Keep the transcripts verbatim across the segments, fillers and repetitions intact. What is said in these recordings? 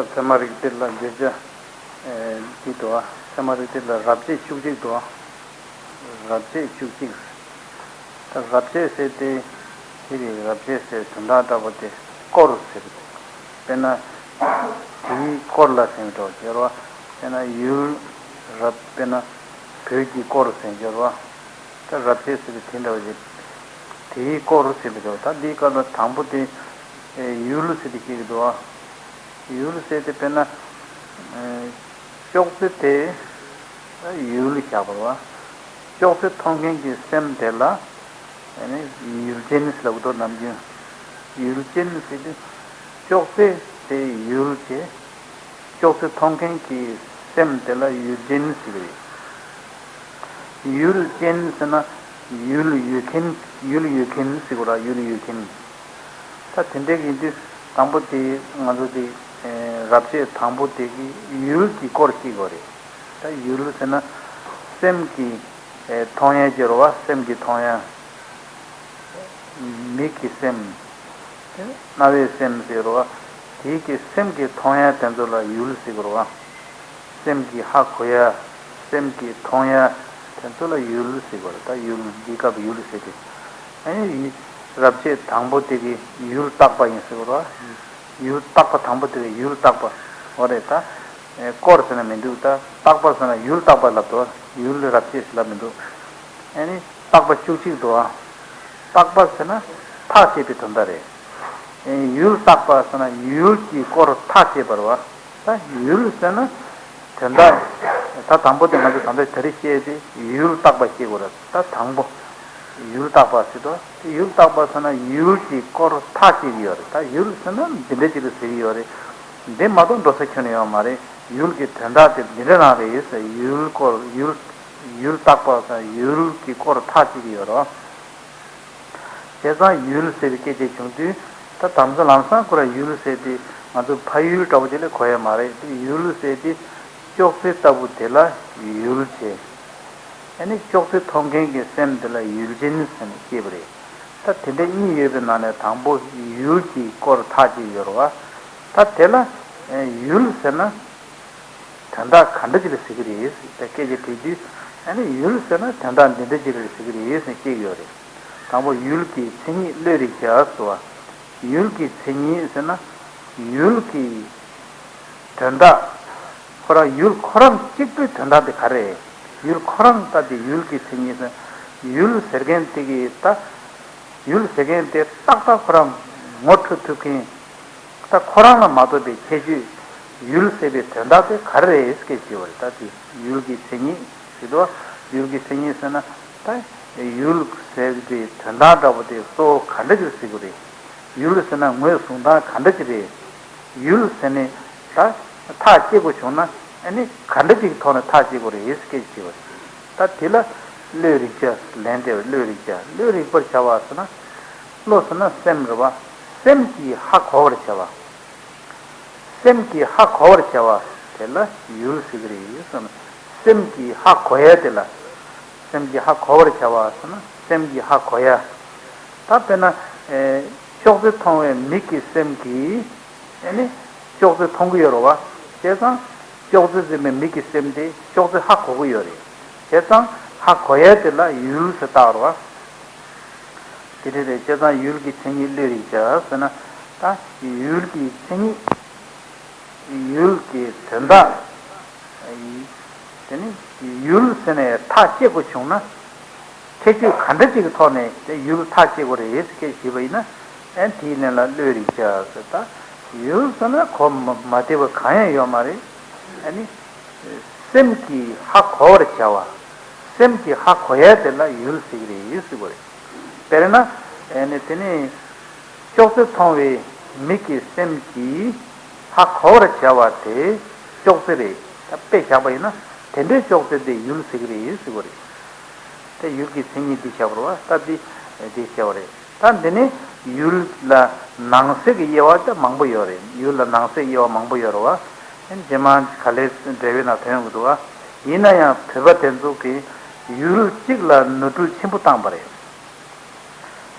ཚད་མ་རིགས་གཏེར་ལ་བརྗོད་བྱ་ཨེ་འདི་འདུག་བ། ཚད་མ་རིགས་གཏེར་ལ་རབ་བྱེད་བཅུ་གཅིག་འདུག་བ། རབ་བྱེད་བཅུ་གཅིག་ད་རབ་བྱེད་ཟེར་དེ་དེ་རེད། རབ་བྱེད་ཟེར་དོན་དག་འདྲ་པོ་དེ་སྐོར་ཟེར། དཔེར་ན་དེའི་སྐོར་ལ་ཟེར་འགྲོ་སྦྱོར་བ། དཔེར་ན་ཡུལ་རབ། དཔེར་ན་བོད་ཀྱི་སྐོར་ཟེར་སྦྱོར་བ། ད་རབ་བྱེད་ཟེར་དེ་དེ་འདྲ་བ་ཞིག་དེའི་སྐོར་ཟེར་བའི་འགྲོ། ད་འདིའི་སྐབས་ལ་དང་པོ་དེ་ཡུལ་ཟེར་དེ་སྐྱེ་གི་འདུག་བ། ཡུལ་ཟེར་དེ་དཔེར་ན་ཅོག་ཙེ་དེ་ཡུལ་བཞག་པ་རེད་བ། ཅོག་ཙེ་མཐོང་མཁན་གྱི་སེམས་དེ་ལ་ཡུལ་ཅན་ཟེར་ལབ་འདུག་ནམ་རྒྱུན། ཡུལ་ཅན་ཟེར་དུས་ཅོག་ཙེ་དེ་ཡུལ་བྱེད། ཅོག་ཙེ་མཐོང་མཁན་གྱི་སེམས་དེ་ལ་ཡུལ་ཅན་ཟེར་གྱི་རེད། ཡུལ་ཅན་ཟེར་ན་ཡུལ་ཡོད་མཁན། ཡུལ་ཡོད་མཁན་ཟེར་དགོས་ར། ཡུལ་ཡོད་མཁན། ད་དེ་འདྲ་ཡིན་དུས་དང་པོ་དེ་ང་ཚོ་དེ་རབ་བྱེད་དང་པོ་དེ་གི་ཡུལ་གྱི་སྐོར་གཅིག་གོ་རེད། ད་ཡུལ་ཟེར་ན་སེམས་ཀྱི་མཐོང་ཡ་སྦྱོར་བ། སེམས་ཀྱི་མཐོང་ཡ། མིག་གི་སེམས། རྣ་བའི་སེམས་ཟེར་རོ། དེའི་གི་སེམས་ཀྱི་མཐོང་ཡ་དེ་ཚོ་ལ་ཡུལ་ཟེར་གི་རོ། སེམས་ཀྱི་ཧ་གོ་ཡ། སེམས་ཀྱི་མཐོང་ཡ་དེ་ཚོ་ལ་ཡུལ་ཟེར་གི་རོ། ད་ཡུལ་འདི་སྐབས་ཡུལ་ཟེར་དེ། ཨ་ནི་རབ་བྱེད་དང་པོ་དེ་གི་ཡུལ་བརྟག་པ་ཡིན་ཟེར་གི་རོ། ཡུལ་བརྟག་པ་དང་པོ་དེ་གི་ཡུལ་བརྟག་པ། འོ་རེད་ད། སྐོར་ཟེར་ན་མི་འདུག་ད་བརྟག་པ་ཟེར་ན་ཡུལ་བརྟག་པ་ལབ་འདུག་ཡུལ་རབ་བྱེད་ཟེར་ལབ་མི་འདུག་ཨ་ནི་བརྟག་པ་བཅུ་གཅིག་འདུག་ཨ། བརྟག་པ་ཟེར་ན་ཐག་བཅད་པའི་དོན་དག་རེད། ཡུལ་བརྟག་པ་ཟེར་ན་ཡུལ་གྱི་སྐོར་ཐག་བཅད་པ་རེད་བ། ད་ཡུལ་ཟེར་ན་དོན་དག་ད་དང་པོ་དེ་ང་ཚོ་ད་ལྟ་དེ་རིང་བཤད་དེ་ཡུལ་བརྟག་པ་བཤད་དགོས་རེད། ད་དང་པོ་ཡུལ་བརྟག་པ་ཟེར་དུས་ཡུལ་བརྟག་པ་ཟེར་ན་ཡུལ་གྱི་སྐོར་ཐག་བཅད་ཀྱི་ཡོད་རེད། ད་ཡུལ་ཟེར་ན་འདི་འདྲ་ཅིག་ལ་ཟེར་གྱི་ཡོད་རེད། འདི་མ་གཏོགས་འགྲོ་ས་ཁྱོན་ནས་ཡོད་མ་རེད། ཡུལ་གྱི་དོན་དག་དེ་འདི་འདྲ་རང་རེད་ཟེར། ཡུལ་སྐོར་ཡུལ་ཡུལ་བརྟག་པ་ཟེར་ཡུལ་གྱི་སྐོར་ཐག་བཅད་ཀྱི་ཡོད་རེད། བྱས་ཙང་ཡུལ་ཟེར་བའི་སྐད་ཆ་བྱུང་དུས་ད་དམ་ཚོ་ལམ་སང་ཁོ་ར་ཡུལ་ཟེར་དེ་ང་ཚོ་ཕ་ཡུལ་འདྲ་བོ་དེ་ལས་གོ་ཡ་མ་རེད། དེ་ཡུལ་ཟེར་དེ་ཅོག་ཙེ་ལྟ་བུ་དེ་ལ་ཡུལ་བྱེད། ཨ་ནི་ཅོག་ཙེ་མཐོང་མཁན་གྱི་སེམས་དེ་ལ་ཡུལ་ཅན་ཟེར་ནས་སྐྱེས་པ་རེད། ད་དེ་འདྲ་གཉིས་ཡོད་པའི་ནང་ནས་དང་པོ་ཡུལ་གྱི་སྐོར་ཐག་གཅིག་ཡོད་རེད་བ། ད་དེ་ལ་ཡུལ་ཟེར་ན་དོན་དག་ག་འདྲ་ཅིག་ལ་ཟེར་གྱི་རེད་ཟེར་སྐད་ཆ་དྲིས་དུས། ཨ་ནི་ཡུལ་ཟེར་ན་དོན་དག་འདི་འདྲ་ཅིག་ལ་ཟེར་གྱི་རེད་ཟེར་སྐྱེས་ཡོད་རེད། དང་པོ་ཡུལ་གྱི་མཚན་ཉིད་བློས་རིག་བྱ་ཟེར་བ། ཡུལ་གྱི་མཚན་ཉིད་ཟེར་ན་ཡུལ་གྱི་དོན་དག་ཁོ་རང་ཡུལ་ཁོ་རང་གཅིག་པུའི་དོན་དག་དེ་ག་རེ་རེད། ཡུལ་ཁོ་རང་ལྟ་དེ་ཡུལ་གྱི་མཚན་ཉིད་ཟེར། ཡུལ་ཟེར་མཁན་དེ་གི་ད་ཡུལ་ཟེར་མཁན་དེ་ཏག་ཏག་ཁོ་རང་ངོ་འཕྲོད་ཐུབ་མཁན། ད་ཁོ་རང་ལ་མ་གཏོགས་པའི་ཁྱད་ཆོས་ཡུལ་ཟེར་བའི་དོན་དག་དེ་ག་རེ་རེད་ཟེར་གྱི་ཡོད་རེད། ད་དེ་ཡུལ་གྱི་མཚན་ཉིད་ཟེར་དུས་ཡུལ་གྱི་མཚན་ཉིད་ཟེར་ན་ད་ཡུལ་ཟེར་བའི་དོན་དག་འདྲ་པོ་དེ་གཙོ་བོ་ག་འདྲ་ཅིག་ཟེར་དགོས་རེད། ཡུལ་ཟེར་ན་ངོས་བཟུང་སྟངས་ག་འདྲ་ཅིག་རེད། ཡུལ་ཟེར་ནས་ད་ཐག་བཅད་དགོས་བྱུང་ན་ཨ་ནི་ག་འདྲ་ཅིག་གི་ཐོག་ནས་ཐག་བཅད་དགོས་རེད་ཟེར་སྐད་ཆ་དྲིས་པ་རེད། ད་དེ་ལ་བློས་རིག་བྱ་ལན་སྤྲད་པ། བློས་རིག་བྱ། བློས་རིག་པར་བྱ་བ་ཟེར་ན། བློ་ཟེར་ན་སེམས་རེད་བ། སེམས་ཀྱིས་ཧ་གོ་བར་བྱ་བ། སེམས་ཀྱིས་ཧ་གོ་བར་བྱ་བ་དེ་ལ་ཡུལ་ཟེར་གྱི་རེད་ཟེར་ན། སེམས་ཀྱིས་ཧ་གོ་ཡ་དེ་ལ། སེམས་ཀྱིས་ཧ་གོ་བར་བྱ་བ་ཟེར་ན་སེམས་ཀྱིས་ཧ་གོ་ཡ། ད་དཔེར་ན་ཨེ་ཅོག་ཙེ་མཐོང་བའི་མིག་གི་སེམས་ཀྱིས་ཨེ་ནི་ཅོག་ཙེ་མཐོང་གི་ཡོད་རེད་བ། བྱས་ཙང་ཅོག་ཙེ་འཛིན་པའི་མིག་གི་སེམས་དེ་ཅོག་ཙེ་ཧ་གོ་གི་ཡོད་རེད། བྱས་ཙང་ཧ་གོ་ཡ་དེ་ལ་ཡུལ་ཟེར་བཏགས་རེད་བ། དེ་འདྲ་རེད། བྱས་ཙང་ཡུལ་གྱི་མཚན་ཉིད་བློས་རིག་བྱ་ཟེར་ན། ད་ཡུལ་གྱི་མཚན་ཉིད། ཡུལ་གྱི་དོན་དག་དེ་ནི་ཡུལ་ཟེར་ནས་ཐག་བཅད་དགོས་བྱུང་ན། ཁྱད་ཆོས་ག་འདྲ་ཅིག་གི་ཐོག་ནས་དེ་ཡུལ་ཐག་བཅད་དགོས་རེད་ཟེར་སྐད་ཞུས་པ་ཡིན་ན། ཨན་དེའི་ལན་ལ་བློས་རིག་བྱ་ཟེར། ད་ཡུལ་ཟེར་ན་གོ་མ་མ་བདེ་བ་གང་ཡང་ཡོད་མ་རེད། ཨ་ནི་སེམས་ཀྱིས་ཧ་གོ་བར་བྱ་བ། སེམས་ཀྱིས་ཧ་གོ་ཡ་དེ་ལ་ཡུལ་ཟེར་གྱི་རེད་ཟེར་དགོས་རེད། དཔེར་ན་ཨ་ནི་དེ་ནི། ཅོག་ཙེ་མཐོང་བའི་མིག་གི་སེམས་ཀྱིས་ཧ་གོ་བར་བྱ་བ་དེ་ཅོག་ཙེ་རེད། ད་དཔེ་བཞག་པ་ཡིན་ན་དེ་འདྲའི་ཅོག་ཙེ་དེ་ཡུལ་ཟེར་གྱི་རེད་ཟེར་དགོས་རེད། དེ་ཡུལ་གྱི་མཚན་ཉིད་འདི་བཞག་པ་རེད་བ། ད་འདི་འདི་བྱས་པ་རེད། ད་འདི་ནི་ཡུལ་ལ་ནང་གསེས་ཀྱི་དབྱེ་བ་ད་མང་པོ་ཡོད་རེད། ཡུལ་ལ་ནང་གསེས་དབྱེ་བ་མང་པོ་ཡོད་རེད་བ། རྗེས་མ་ག་ལེར་འགྲེལ་པའི་ནང་ཐོན་ཡོང་གི་འདུག་བ། ཡིན་ན་ཡང་བོད་པ་དེ་ཚོ་གིས་ཡུལ་གཅིག་ལ་ནོར་འཁྲུལ་ཆེན་པོ་བཏང་པ་རེད།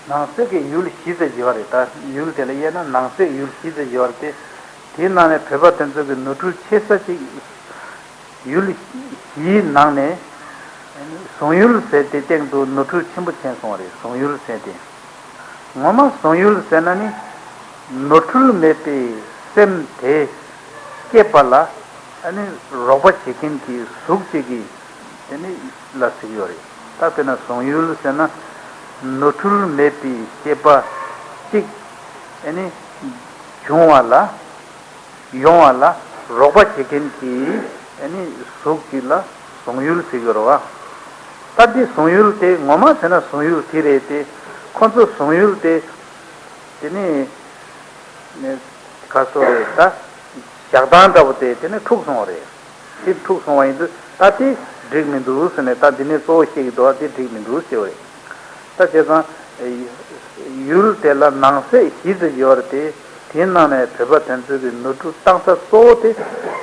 ནང་གསེས་ཀྱི་ཡུལ་བཞི་ཙམ་བརྗེ་བ་རེད། ད་ཡུལ་དེ་ལ་དབྱེ་ན་ནང་གསེས་ཡུལ་བཞི་ཙམ་བརྗེ་བ་རེད་དེ། དེའི་ནང་ནས་བོད་པ་དེ་ཚོ་གི་ནོར་འཁྲུལ་ཆེ་ས་ཅིག་ཡུལ་བཞིའི་ནང་ནས་ཟུང་ཡུལ་ཟེར་དེ་སྟེང་དུ་ནོར་འཁྲུལ་ཆེན་པོ་ཕྱིན་སོང་བ་རེད། ཟུང་ཡུལ་ཟེར་དེ། ངོ་མ་ཟུང་ཡུལ་ཟེར་ན་ནི་ནོར་འཁྲུལ་མེད་པའི་སེམས་དེ་སྐྱེད་པ་ལ་ཨ་ནི་རོགས་པ་བྱེད་མཁན་གྱི་གཟུགས་གཅིག་གི་དེ་ནི་ལ་ཟེར་གྱི་ཡོད་རེད། ད་དཔེར་ན་ཟུང་ཡུལ་ཟེར་ན་ནོར་འཁྲུལ་མེད་པའི་སྐྱེད་པ་གཅིག་ཨ་ནི་འབྱུང་བ་ལ། ཡོང་བ་ལ་རོགས་པ་བྱེད་མཁན་གྱི་ཨ་ནི་གཟུགས་ཅིག་ལ་ཟུང་ཡུལ་ཟེར་གྱི་རེད་བ། ད་འདི་ཟུང་ཡུལ་དེ་ངོ་མ་བྱས་ན་ཟུང་ཡུལ་དེ་རེད་དེ། ཁོ་ཚོ་ཟུང་ཡུལ་དེ་དེ་ནི་ནི་ག་སོ་རེད། ད་བཞག་སྟངས་འདྲ་པོ་དེ་དེ་ནི་འཁྲུག་སོང་བ་རེད། དེ་འཁྲུག་སོང་བ་ཡིན་དུས་ད་དེ་འགྲིག་མི་འདུག་ཟེར་ནས། ད་འདི་ནས་གཙོ་བོ་བཤད་ཀྱི་འདུག་བ། དེ་འགྲིག་མི་འདུག་ཟེར་བ་རེད། ད་བྱས་ཙང་ཡུལ་དེ་ལ་ནང་གསེས་བཞི་ཙམ་ཡོད་རེད་དེ། དེའི་ནང་ནས་བོད་པ་དེ་ཚོས་ཀྱི་ནོར་འཁྲུལ་བཏང་ས་གཙོ་བོ་དེ་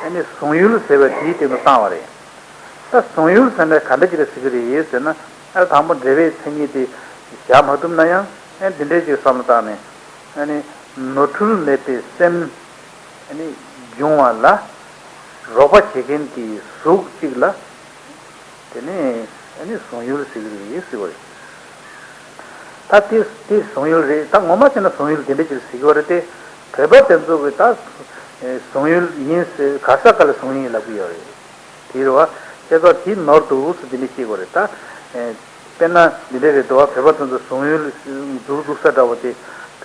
ཨ་ནི་ཟུང་ཡུལ་ཟེར་བ་དེའི་སྟེང་དུ་བཏང་བ་རེད། ད་ཟུང་ཡུལ་ཟེར་ན་ག་འདྲ་ཅིག་ལ་ཟེར་གྱི་རེད་ཟེར་ན། ཨ་དང་པོ་འབྲེལ་བའི་མཚན་ཉིད་དེ་བཞག་མ་ཐུབ་ན་ཡང་ཨ་འདི་འདྲའི་ཅིག་བསམ་བློ་བཏང་ནས། ཨ་ནི་ནོར་འཁྲུལ་མེད་པའི་སེམས་ཨ་ནི་འབྱུང་བ་ལ་རོགས་པ་བྱེད་མཁན་གྱི་གཟུགས་གཅིག་ལ། དེ་ནས་ཨ་ནི་ཟུང་ཡུལ་ཟེར་གྱི་རེད་ཟེར་བ་རེད། ད་དེ་དེ་ཟུང་ཡུལ་རེད། ད་ངོ་མ་བྱས་ན་ཟུང་ཡུལ་དེ་འདྲ་ཅིག་ཟེར་གྱི་ཡོད་རེད་དེ། བོད་པ་དེ་ཚོ་གིས་ད་ཟུང་ཡུལ་ཡིན་ཟེར། ག་ས་ག་ལ་ཟུང་ཡུལ་ལབ་ཀྱི་ཡོད་རེད། དེ་རེད་བ། བྱས་ཙང་དེ་ནོར་འདུག་ཟེར་དེ་འདྲ་བཤད་དགོས་རེད། ད་དཔེར་ན་འདི་འདྲ་རེད་འདུག་བ། བོད་པ་དེ་ཚོ་ཟུང་ཡུལ་འཛུགས་འཛུགས་ས་འདྲ་བོ་དེ།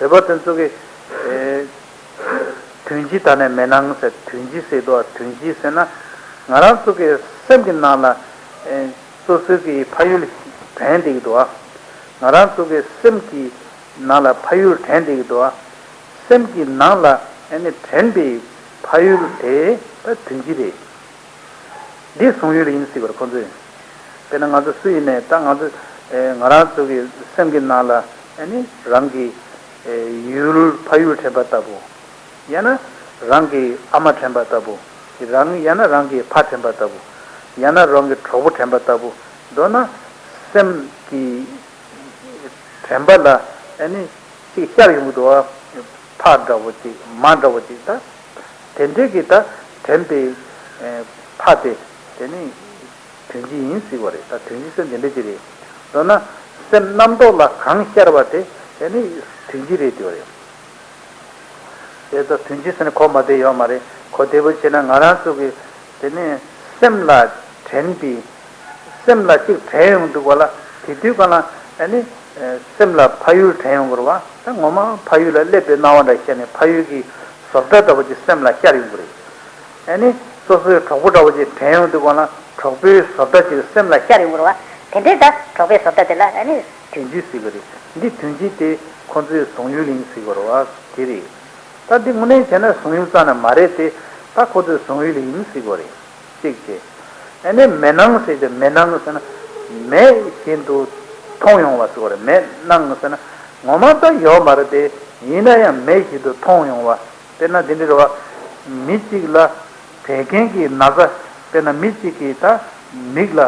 བོད་པ་དེ་ཚོ་གིས་དོན་སྤྱི་དང་ནི་མེ་ནང་ཟེར། དོན་སྤྱི་ཟེར་འདུག་བ། དོན་སྤྱི་ཟེར་ན་ང་རང་ཚོ་གི་སེམས་ཀྱི་ནང་ལ་ཨེ་སོ་སོའི་གི་ཕ་ཡུལ་དྲན་བསྡད་ཀྱི་འདུག་བ། ང་རང་ཚོ་གི་སེམས་ཀྱི་ནང་ལ་ཕ་ཡུལ་དྲན་བསྡད་ཀྱི་འདུག་བ། སེམས་ཀྱི་ནང་ལ་ཨ་ནི་དྲན་པའི་ཕ་ཡུལ་དེ་ད་དོན་སྤྱི་རེད། འདི་ཟུང་ཡུལ་ཡིན་ཟེར་བར་ཁོང་ཚོས། དཔེར་ན་ང་ཚོ་སུ་ཡིན་ནའི་ད་ང་ཚོ་ཨེ་ང་རང་ཚོ་གི་སེམས་ཀྱི་ནང་ལ་ཨ་ནི་རང་གི་ཨེ་ཡུལ་ཕ་ཡུལ་དྲན་པ་ལྟ་བུ། ཡང་ན་རང་གི་ཨ་མ་དྲན་པ་ལྟ་བུ། རང་ཡང་ན་རང་གི་ཕ་དྲན་པ་ལྟ་བུ། ཡང་ན་རང་གི་གྲོགས་པོ་དྲན་པ་ལྟ་བུ། མདོར་ན་སེམས་ཀྱི་དྲན་པ་ལ་ཨ་ནི་ཅིག་ཤར་ཡོང་གི་འདུག་བ། ཕ་འདྲ་བོ་ཅིག་མ་འདྲ་བོ་ཅིག་ད། དེ་འདྲའི་གི་ད་དྲན་པའི་ཨེ་ཕ་དེ་དེ་ནི་དོན་སྤྱི་ཡིན་ཟེར་བ་རེད། ད་དོན་སྤྱི་ཟེར་འདི་འདྲ་ཅིག་རེད། མདོར་ན་སེམས་རྣམ་རྟོག་ལ་གང་ཤར་བ་དེ་དེ་ནི་དོན་སྤྱི་རེད་ཟེར་བ་རེད། དེ་ལྟར་དོན་སྤྱི་ཟེར་ནས་གོ་མ་བསྡད་ཡོད་མ་རེད། གོ་བདེ་པོ་བྱས་ན་ང་རང་ཚོ་གི་དེ་ནས་སེམས་ལ་དྲན་པའི། སེམས་ལ་གཅིག་དྲན་ཡོང་དུས་ག་ལ། དེ་དུས་ག་ལ་ཨ་ནི་སེམས་ལ་ཕ་ཡུལ་དྲན་ཡོང་གི་རེད་བ། ད་ངོ་མ་ཕ་ཡུལ་ལ་སླེབས་པའི་སྣང་བ་འདྲ་ཤར་ནས་ཕ་ཡུལ་གྱི་བཟོ་གྲྭ་འདྲ་བོ་ཅིག་སེམས་ལ་ཤར་ཡོང་གི་རེད། ཨ་ནི་སོ་སོའི་གྲོགས་པོ་འདྲ་བོ་ཅིག་དྲན་ཡོང་དུས་ག་ལ་གྲོགས་པོའི་བཟོ་གྲྭ་ཅིག་སེམས་ལ་ཤར་ཡོང་གི་རེད་བ། དེ་འདྲའི་ད་གྲོགས་པོའི་བཟོ་གྲྭ་དེ་ལ་ཨ་ནི་དོན་སྤྱི་ཟེར་གི་རེད། འདི་དོན་སྤྱི་དེ་ཁོ་ཚོའི་ཟུང་ཡུལ་ཡིན་ཟེར་གི་རེད་བ། དེ་རེད། ད་འདི་དངོས་གནས་བྱས་ན་ཟུང་ཡུལ་རྩ་ནས་མ་རེད་དེ། ད་ཁོ་ཚོའི་ཟུང་ཡུལ་ཡིན་ཟེར་གི་རེད། གཅིག་བྱས། ཨ་ནི་མེ་སྣང་ཟེར་ཏེ། མེ་སྣང་ཟེར་ན་མེ་བཞིན་དུ་མཐོང་ཡོང་བ་ཟེར་གི་རེད། མེ་སྣང་ཟེར་ན་ངོ་མ་ད་ཡོད་མ་རེད་དེ། ཡིན་ན་ཡང་མེ་བཞིན་དུ་མཐོང་ཡོང་བ། དཔེར་ན་འདི་འདྲ་རེད་བ། མི་གཅིག་ལ་བད་ཀན་གྱི་ན་ཚ། དཔེར་ན་མི་གཅིག་གི་ད་མིག་ལ།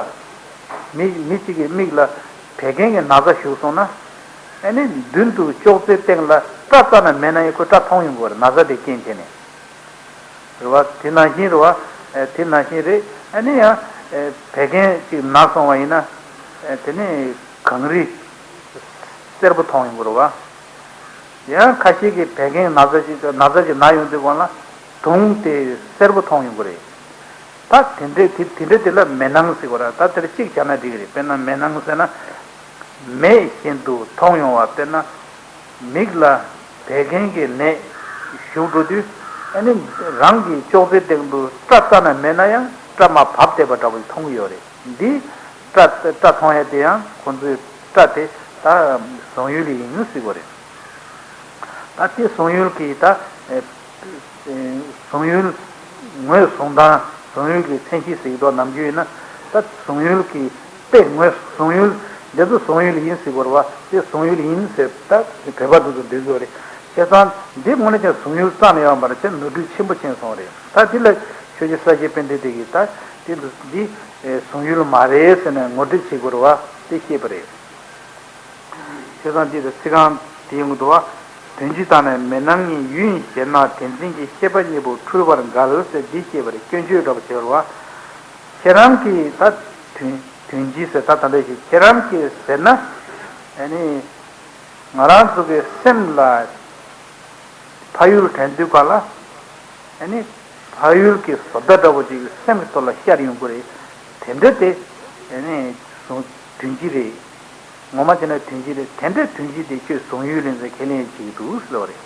མི་མི་གཅིག་གི་མིག་ལ་བད་ཀན་གྱི་ན་ཚ་ཞུགས་སོང་ན། ཨ་ནི་མདུན་དུ་ཅོག་ཙེའི་སྟེང་ལ་སྐྲ་རྩ་ནས་མེད་ན་ཡང་ཁོས་སྐྲ་མཐོང་ཡོང་གི་རེད། ན་ཚ་དེ་རྐྱེན་བྱས་ནས། རེད་བ། དེ་ནང་བཞིན་རེད་བ། ཨེ་དེ་ནང་བཞིན་རེད། ཨ་ནི་ཡང་ཨེ་བད་ཀན་ཅིག་ན་སོང་བ་ཡིན་ན། ཨེ་དེ་ནི་གངས་རི་སེར་པོ་མཐོང་ཡོང་གི་རེད་བ། ཡང་ཁ་ཤས་ཀྱིས་བད་ཀན་ན་ཚ་ཅིག་ན་ཚ་ཅིག་ན་ཡོང་དུས་སྒང་ལ་དུང་དེ་སེར་པོ་མཐོང་ཡོང་གི་རེད། ད་དེ་འདྲའི་དེ་དེ་འདྲའི་དེ་ལ་མེ་སྣང་ཟེར་གོ་ར། ད་དེར་གཅིག་བྱས་ན་འགྲིག་གི་རེད། དཔེར་ན་མེ་སྣང་ཟེར་ན། མེ་བཞིན་དུ་མཐོང་ཡོང་བ། དཔེར་ན་མིག་ལ་བད་ཀན་གྱི་ནད་ཞུགས་འགྲོ་དུས། ཨ་ནི་རང་གི་ཅོག་ཙེ་སྟེང་དུ་སྐྲ་རྩ་ནས་མེད་ན་ཡང་སྐྲ་མར་བབས་བསྡད་པ་འདྲ་བོ་མཐོང་གི་ཡོད་རེད། འདི་སྐྲ་སྐྲ་མཐོང་ཡ་དེ་ཡང་ཁོང་ཚོའི་སྐྲ་དེ་ད་ཟུང་ཡུལ་ཡིན་ཟེར་གོ་རེད། ད་དེ་ཟུང་ཡུལ་གྱི་ད་ཨེ་ཨེ་ཟུང་ཡུལ་ངོས་བཟུང་སྟངས། ཟུང་ཡུལ་གྱི་མཚན་གཞི་ཟེར་གྱི་འདུག་ནམ་རྒྱུན་ཡིན་ན། ད་ཟུང་ཡུལ་གྱི་དཔེ་ངོས་ཟུང་ཡུལ་འདི་ཚོ་ཟུང་ཡུལ་ཡིན་ཟེར་དགོས་རེད་བ། དེ་ཟུང་ཡུལ་ཡིན་ཟེར་ད་བོད་པ་འདི་ཚོ་འདོད་ཀྱི་ཡོད་རེད། བྱས་ཙང་འདི་དངོས་གནས་ཀྱང་ཟུང་ཡུལ་རྩ་ནས་ཡོད་མ་རེད། དེ་ནོར་འཁྲུལ་ཆེན་པོ་ཕྱིན་སོང་རེད། ད་འདི་ལ་ཆོས་རྗེ་ས་སྐྱའི་དཔལ་ལྡན་འདས་ཀྱིས་ད་འདི་འདི་ཟུང་ཡུལ་མ་རེད་ཟེར་ནས་ངོ་སྤྲོད་བྱེད་དགོས་རེད་བ། དེ་བཤད་པ་རེད། བྱས་ཙང་འདི་ལ་ཚིག་རྐང་དེ་ཡོང་གི་འདུག་བ། དོན་སྤྱི་དང་ནི་མེད་སྣང་གཉིས། ཡུལ་ཡིན་ཞེ་ན་དོན་འཛིན་གྱི་ཤེས་པ་གཉིས་པོ་འཁྲུལ་པར་འགལ་ཟེར་འདི་བཤད་པ་རེད། སྐྱོན་བརྗོད་འདྲ་པོ་བྱས་པ་རེད་བ། ཁྱེད་རང་གིས་ད་དོན་དོན་སྤྱི་ཟེར་ད་ད་འདྲ་ཞིག་ཁྱེད་རང་གིས་ཟེར་ན། ཨ་ནི་ང་རང་ཚོ་གི་སེམས་ལ་ཕ་ཡུལ་དྲན་དུས་ག་ལ། ཨ་ནི་ཕ་ཡུལ་གྱི་བཟོ་ལྟ་འདྲ་པོ་ཅིག་སེམས་ཀྱི་ཐོག་ལ་ཤར་ཡོང་གི་རེད། དེ་འདྲ་དེ་ཨ་ནི་གཟུང་དོན་སྤྱི་རེད། ངོ་མ་བྱས་ན་དོན་སྤྱི་རེད། དེ་འདྲའི་དོན་སྤྱི་དེ་ཁྱོད་གཟུང་ཡུལ་ཡིན་ཟེར་ཁས་ལེན་བྱེད་ཀྱི་འདུག་ཟེར་བ་རེད།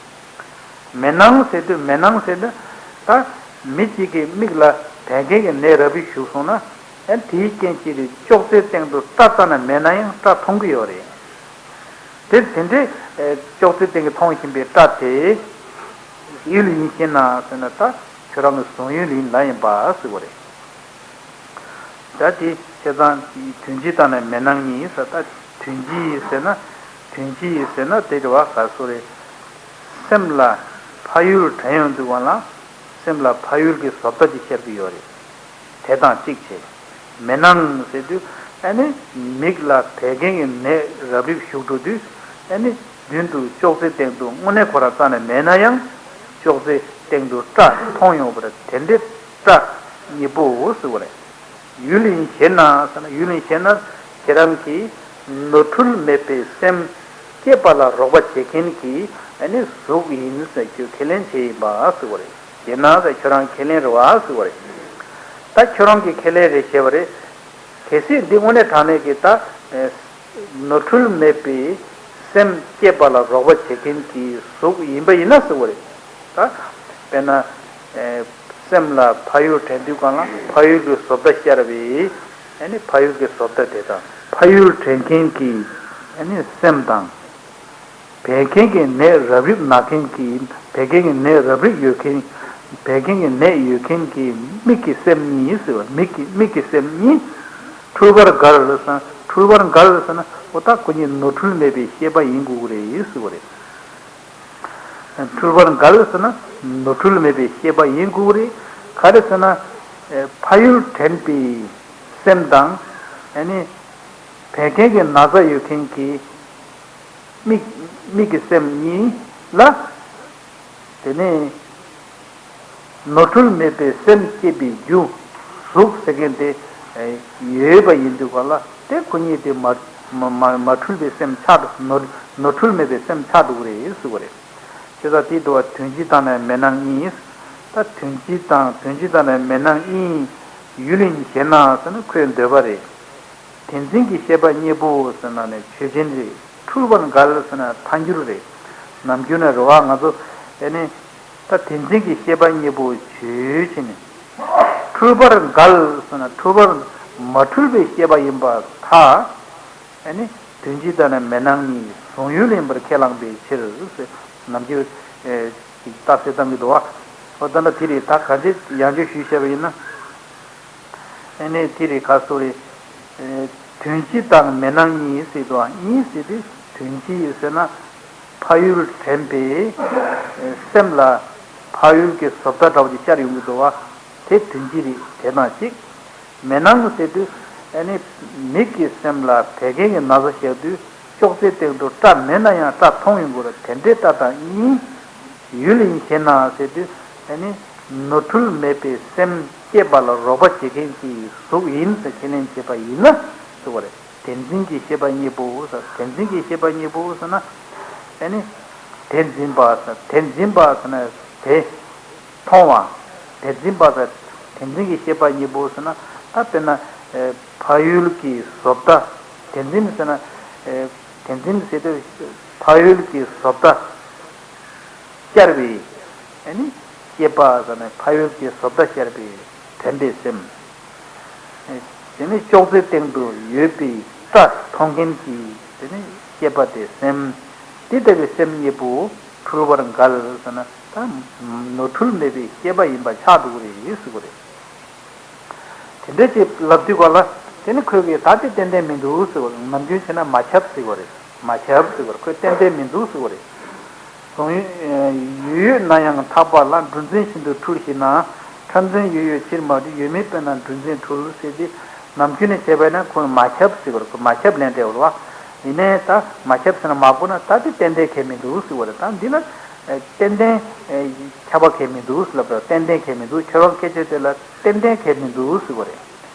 མེད་སྣང་ཟེར་དུས་མེད་སྣང་ཟེར་དུས་ད་མི་གཅིག་གི་མིག་ལ་བད་ཀན་གྱི་ནད་རབ་རིབ་ཞུགས་སོང་ན། ཨ་དེའི་རྐྱེན་གྱིས་དེ་ཅོག་ཙེའི་སྟེང་དུ་སྐྲ་བཏགས་ན་མེད་ན་ཡང་སྐྲ་མཐོང་གི་ཡོད་རེད། དེ་དེ་འདྲའི་ཨེ་ཅོག་ཙེའི་སྟེང་གི་མཐོང་བཞིན་པའི་སྐྲ་དེ་ཡུལ་ཡིན་ཞེ་ན་ཟེར་ན་ད་ཁྱོད་རང་གི་གཟུང་ཡུལ་ཡིན་ལ་ཡིན་པ་ཟེར་བ་རེད། ད་དེ་བྱས་ཙང་དོན་སྤྱི་དང་ནི་མེད་སྣང་གཉིས་ཟེར། ད་དོན་སྤྱི་ཡིས་ཟེར་ན། དོན་སྤྱི་ཡིས་ཟེར་ན་དེ་རེད་བ། ག་སོ་རེད། སེམས་ལ་ཕ་ཡུལ་དྲན་ཡོང་དུས་སྒང་ལ་སེམས་ལ་ཕ་ཡུལ་གྱི་བཟོ་ལྟ་ཅིག་ཤར་གྱི་ཡོད་རེད། དེ་དང་གཅིག་བྱས། མེད་སྣང་ཟེར་དུས་ཨ་ནི་མིག་ལ་བད་ཀན་གྱི་ནད་རབ་རིབ་ཞུགས་འགྲོ་དུས་ཨ་ནི་མདུན་དུ་ཅོག་ཙེ་སྟེང་དུ་དངོས་གནས་ཁོ་རང་རྩ་ནས་མེད་ན་ཡང་ཅོག་ཙེ་སྟེང་དུ་སྐྲ་མཐོང་ཡོང་བ་རེད། དེ་འདྲའི་སྐྲ་གཉིས་པོ་ཟེར་བ་རེད། ཡུལ་ཡིན་ཞེ་ན་ཟེར་ན། ཡུལ་ཡིན་ཞེ་ན་ཁྱེད་རང་གིས་ནོར་འཁྲུལ་མེད་པའི་སེམས་སྐྱེད་པ་ལ་རོགས་པ་བྱེད་མཁན་གྱི་ཨ་ནི་གཟུགས་ཡིན་ཟེར་ཁྱོད་ཁས་ལེན་བྱས་ཡིན་པ་ཟེར་བ་རེད། ཞེ་ན་ཟེར་ཁྱོད་རང་ཁས་ལེན་རེད་བ་ཟེར་བ་རེད། ད་ཁྱོད་རང་གིས་ཁས་ལེན་རེད་བྱས་པ་རེད། གལ་སྲིད་འདི་དངོས་གནས་དྲང་གནས་ཀྱི་ད་ནོར་འཁྲུལ་མེད་པའི་སེམས་སྐྱེད་པ་ལ་རོགས་པ་བྱེད་མཁན་གྱི་གཟུགས་ཡིན་པ་ཡིན་ན་ཟེར་བ་རེད། ད་དཔེར་ན། ཨེ། སེམས་ལ་ཕ་ཡུལ་དྲན་དུས་སྒང་ལ་ཕ་ཡུལ་གྱི་བཟོ་ལྟ་ཤར་བའི་ཨ་ནི་ཕ་ཡུལ་གྱི་བཟོ་ལྟ་དེ་དང་། ཕ་ཡུལ་དྲན་མཁན་གྱི་ཨ་ནི་སེམས་དང་། བད་ཀན་གྱི་ནད་རབ་རིབ་ན་མཁན་གྱི། བད་ཀན་གྱི་ནད་རབ་རིབ་ཡོད་མཁན། བད་ཀན་གྱི་ནད་ཡོད་མཁན་གྱི་མིག་གི་སེམས་གཉིས་ཟེར་བ། མིག་གི་མིག་གི་སེམས་གཉིས་འཁྲུལ་པར་འགལ་ཟེར་ན། འཁྲུལ་པར་འགལ་ཟེར་ན་འོ་ད་ཁོ་གཉིས་ནོར་འཁྲུལ་མེད་པའི་ཤེས་པ་ཡིན་དགོས་ཀྱི་རེད་ཟེར་བ་རེད། འཁྲུལ་པར་འགལ་ཟེར་ན་ནོར་འཁྲུལ་མེད་པའི་ཤེས་པ་ཡིན་དགོས་རེད། ག་རེ་ཟེར་ན། ཨེ། ཕ་ཡུལ་དྲན་པའི་སེམས་དང་། ཨ་ནི་བད་ཀན་གྱི་ན་ཚ་ཡོད་མཁན་གྱི་མིག་མིག་གི་སེམས་གཉིས་ལ། དེ་ནས་ནོར་འཁྲུལ་མེད་པའི་སེམས་སྐྱེད་པའི་རྒྱུ་གཟུགས་ཟེར་མཁན་དེ་ཡོད་པ་ཡིན་དུས་ག་ལ་དེ་ཁོ་གཉིས་དེ་མ་མ་མ་མ་འཁྲུལ་པའི་སེམས་ཆགས་འགྲོ། ནོར་ནོར་འཁྲུལ་མེད་པའི་སེམས་ཆགས་འགྲོ་གི་རེད་ཟེར་བ་རེད། བྱས་ཙང་དེ་འདུག་བ། དོན་སྤྱི་དང་ནི་མེད་སྣང་གཉིས། ད་དོན་སྤྱི་དང་དོན་སྤྱི་དང་ནི་མེད་སྣང་གཉིས་ཡུལ་ཡིན་ཞེ་ན་ཟེར་ན་ཁོའི་འདོད་པ་རེད། དོན་འཛིན་གྱི་ཤེས་པ་གཉིས་པོ་ཟེར་ན་ནི་ཆོས་ཅན་རེད། འཁྲུལ་པར་འགལ་ཟེར་ན་ཐལ་འགྱུར་རེད། ནམ་རྒྱུན་ནས་རེད་བ། ང་ཚོ་ཨེ་ནི་ད་དོན་འཛིན་གྱི་ཤེས་པ་གཉིས་པོ་ཆོས་ཅན། འཁྲུལ་པར་འགལ་ཟེར་ན་འཁྲུལ་པར་མ་འཁྲུལ་པའི་ཤེས་པ་ཡིན་པར་ཐལ། ཨེ་ནི་དོན་སྤྱི་དང་ནི་མེད་སྣང་གཉིས་གཟུང་ཡུལ་ཡིན་པར་ཁས་བླངས་པའི་ཕྱིར་ཟེར། ནམ་རྒྱུན་ཨེ་ཅིག་རྟགས་གསལ་བཏང་གི་འདུག་བ། འོ་ད་ལྟ་དེ་རེད། ད་ག་འདྲས་ཡང་བསྐྱར་ཞུས་བཤད་པ་ཡིན་ན། ཨ་ནི་དེ་རེད། ག་སོ་རེད། ཨེ། དོན་སྤྱི་དང་མེད་སྣང་གཉིས་ཟེར་དུས་གཉིས་ཟེར་དུས་དོན་སྤྱི་ཟེར་ན་ཕ་ཡུལ་དྲན་པའི་ཨེ་སེམས་ལ་ཕ་ཡུལ་གྱི་བཟོ་ལྟ་འདྲ་བོ་ཅིག་ཤར་ཡོང་གི་འདུག་བ། དེ་དོན་སྤྱི་རེད། དེ་དང་གཅིག་མེད་སྣང་ཟེར་དུས་ཨ་ནི་མིག་གི་སེམས་ལ་བད་ཀན་གྱི་ན་ཚ་ཤར་དུས། ཅོག་ཙེའི་སྟེང་དུ་སྐྲ་མེད་ན་ཡང་སྐྲ་མཐོང་ཡོང་གི་རེད། དེ་འདྲའི་སྐྲ་དང་གཉིས་ཡུལ་ཡིན་ཞེ་ན་ཟེར་དུས་ཨ་ནི་ནོར་འཁྲུལ་མེད་པའི་སེམས་སྐྱེད་པ་ལ་རོགས་པ་བྱེད་མཁན་གྱི་གཟུགས་ཡིན་ཟེར་ཁས་ལེན་བྱེད་པ་ཡིན་ན་ཟེར་བ་རེད། དོན་འཛིན་གྱི་ཤེས་པ་གཉིས་པོ་ཟེར། དོན་འཛིན་གྱི་ཤེས་པ་གཉིས་པོ་ཟེར་ན་ཨ་ནི་དེ་འཛིན་པ་ཟེར། དེ་འཛིན་པ་ཟེར་ན་དེ། མཐོང་བ། དེ་འཛིན་པ་དང་དེ་འཛིན་གྱི་ཤེས་པ་གཉིས་པོ་ཟེར་ན། ད་དཔེར་ན་ཨེ་ཕ་ཡུལ་གྱི་བཟོ་ལྟ། དེ་འཛིན་ཟེར་ན་ཨེ་དེ་འཛིན་ཟེར་དུས་ཕ་ཡུལ་གྱི་བཟོ་ལྟ་ཤར་བའི་ཨ་ནི་སྐྱེས་པ་ཟེར་ན་ཕ་ཡུལ་གྱི་བཟོ་ལྟ་ཤར་བའི་དྲན་པའི་སེམས། དེ་ནི་ཅོག་ཙེ་སྟེང་དུ་ཡོད་པའི་སྐྲ་མཐོང་མཁན་གྱི་དེ་ནི་སྐྱེས་པ་དེ་སེམས། དེ་ལྟ་བུའི་སེམས་གཉིས་པོ་འཁྲུལ་པར་འགལ་ཟེར་ན། ད་ནོར་འཁྲུལ་མེད་པའི་ཤེས་པ་ཡིན་པ་ཆགས་འགྲོ་གི་རེད་ཟེར་གི་རེད། དེ་འདྲ་ཅིག་ལབ་དུས་ག་ལ་དེ་ནི་ཁོས་གི་ད་དེ་ཏན་ཏན་མི་འདུག་ཟེར་གི་རེད། ནམ་རྒྱུན་བྱས་ན་མ་ཁྱབ་ཟེར་གི་རེད། མ་ཁྱབ་ཟེར་གི་རེད། ཁོས་ཏན་ཏན་མི་འདུག་ཟེར་གི་རེད། གཟུང་ཡུལ་ཡོད་ཡོད་ན་ཡང་ཐག་པ་ལ། འགྲོ་འཛིན་ཤིན་ཏུ་འཁྲུལ་ཞེ་ན། འཁྲུལ་འཛིན་ཡོད་ཡོད་ཕྱིར་མ་གྲུབ། ཡོད་མེད་དཔེར་ན་འགྲོ་འཛིན་འཁྲུལ་ཟེར་ཏེ། ནམ་རྒྱུན་ནས་བྱས་པས་ན་ཁོ་མ་ཁྱབ་ཟེར་གི་རེད། ཁོ་མ་ཁྱབ་ལན་སྤྲད་པ་རེད་བ། ཡིན་ནའི་ད་མ་ཁྱབ་ཟེར་ན་མ་གོ་ན་ད་དེ་ཏན་ཏན་ཁྱད་མི་འདུག་ཟེར་བ་རེད། ད་འདི་ལ་ཨེ་ཏན་ཏན་ཨེ་ཁྱབ་པ་ཁྱད་མི་འདུག་ཟེར་ལབ་པ་རེད། ཏན་ཏན་ཁྱད་མི་འདུག་ཁྱོད་རང་སྐད་ཆ་དེ་ལ་ཏན་ཏན་ཁྱད་མི་འདུག་ཟེར་བ་རེད།